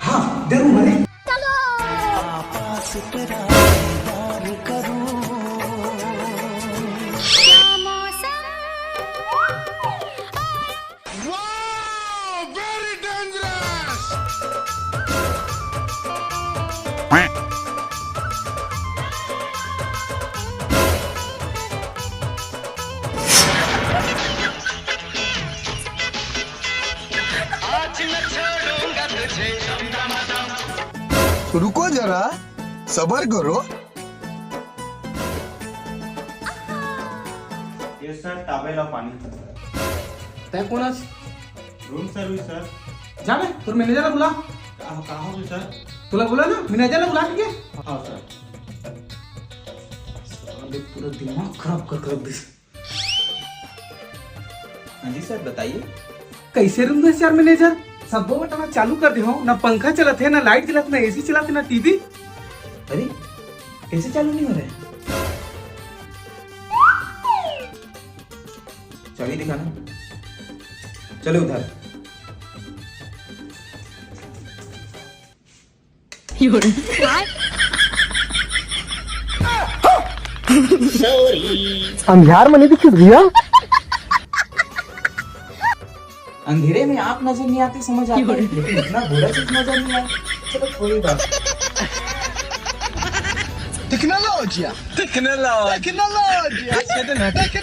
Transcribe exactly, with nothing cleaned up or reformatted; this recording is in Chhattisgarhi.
हाँ, जरूर हरे। Wow, very dangerous. आज न छोड़ूंगा तुझे। रुको जरा, सबर करो। ये सर, ताबे ला पानी। तै कोन अस? Room service sir. जा बे, तोर मैनेजर ला बुला। का, का हो गया सर? तोला बोला ना, मैनेजर ला बुला के। हाँ सर। साले पूरा दिमाग खराब कर कर दिस। हाँ जी सर, बताइए। कैसे रूम दे यार मैनेजर? सब्बो बटन चालू कर दे हो, ना पंखा चलत है, ना लाइट चलत, ना एसी चलत, ना टीवी। अरे, कैसे चालू नहीं हो रहा है? चाबी दिखाना। चलो उधर। अंधियार में नहीं दिखी भैया। अंधेरे में आंख नजर नहीं आती, समझ आता है, लेकिन इतना बुरा चीज नजर नहीं आया। चलो, कोई बात। टेक्नोलॉजिया, टेक्नोलॉजिया, टेक्नोलॉजिया।